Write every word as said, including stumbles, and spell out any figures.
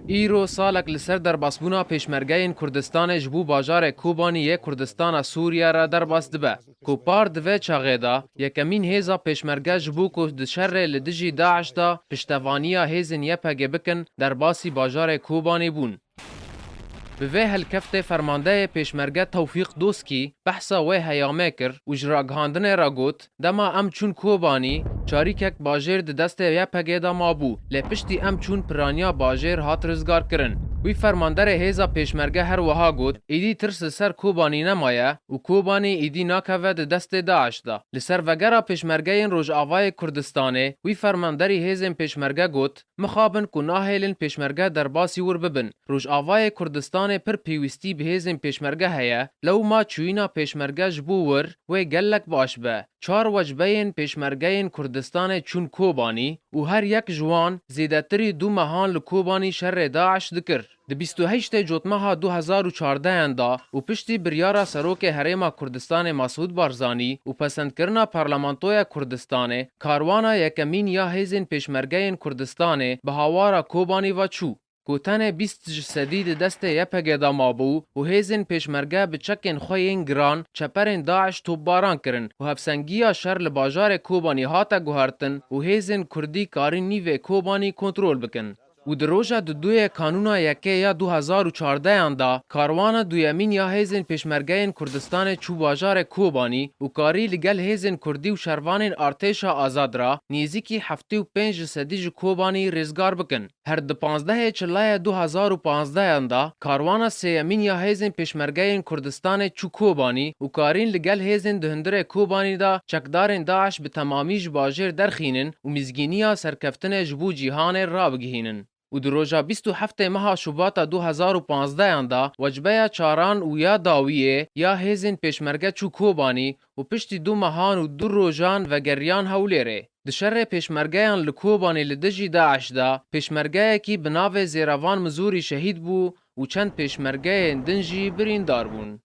Îro salek li ser derbasbûna pêşmergeyên Kurdistanê ji bo bajarê Kobanî yê Kurdistana Sûriye re derbas dibe. Ku par di vê çaxê de yekemîn hêza pêşmerge ji bo ku di şerê li dijî DAIŞ de piştevaniya hêzên Y P G bikin, derbasî bajarê Kobanê bûn. Bi vê helkeftê fermandeyê pêşmerge Tewfîq Doskî behsa wê heyamê kir û ji ragihandinê re got, dema em çûn Kobanî, çarîkek bajêr di destê Y P G de mabû, lê piştî em çûn piraniya bajêr hat rizgarkirin. Wî fermanderê hêza pêşmerge her wiha got, îdî tirs li ser Kobanî nemaye û Kobanî îdî nakeve di destê DAIŞ de. Li ser vegera pêşmergeyên Rojavayê Kurdistanê, wî fermanderî hêzên pêşmerge got, mixabin ku nahêlin pêşmerge derbasî wir bibin. Rojavayê Kurdistanê pir pêwîstî bi hêzên pêşmerge heye, lewma çûyîna pêşmerge ji bo wir wê gelek baş be. Çar wecbeyên pêşmergeyên Kurdistanê çûn Kobanî û her yek ji wan zêdetirî du mehan li Kobanî şerê DAIŞ dikir. Di bîst û heştê Cotmeha du hezar û çardehan de û piştî biryara Serokê Herêma Kurdistanê Masûd Barzanî û pesendkirina Parlamentoya Kurdistanê, karwana yekemîn ya hêzên pêşmergeyên Kurdistanê bi hawara Kobanî ve çû. Ku tenê bîst ji sedî di destê Y P G de mabû û hêzên pêşmerge bi çekên xwe yên giran çeperên DAIŞ topbaran kirin û hevsengiya şer li bajarê Kobanî hate guhertin û hêzên Kurdî karîn nîvê Kobanî kontrol bikin. Û di roja duduyê Kanûna yekê ya du hezar û çardehan de karwana duyemîn ya hêzên pêşmergeyên Kurdistanê çû bajarê Kobanî û karî li gel hêzên Kurdî û şervanên Artêşa Azad re nêzîkî heftê û pênc ji sedî ji Kobanî rêzgar bikin. Her di panzdehê Çilayê du hezar û panzdehan de karwana sêyemîn ya hêzên pêşmergeyên Kurdistanê çû Kobanî û karîn li gel hêzên di hundirê Kobanî de çekdarên DAIŞ bi temamî ji bajêr derxînin û mizgîniya serkeftinê ji bo cîhanê rabigihînin. Û di roja bîst û heftê meha Şubata du hezar û panzdehan de wecbeya çaran û ya dawiyê ya hêzên pêşmerge çû Kobanî û piştî du mehan û du rojan vegeriyan Hewlêrê. Di şerê pêşmergeyan li Kobanê li dijî DAIŞ de, pêşmergeyekî bi navê Zêrevan Mizûrî şehîd bû û çend pêşmergeyên din jî birîndar bûn.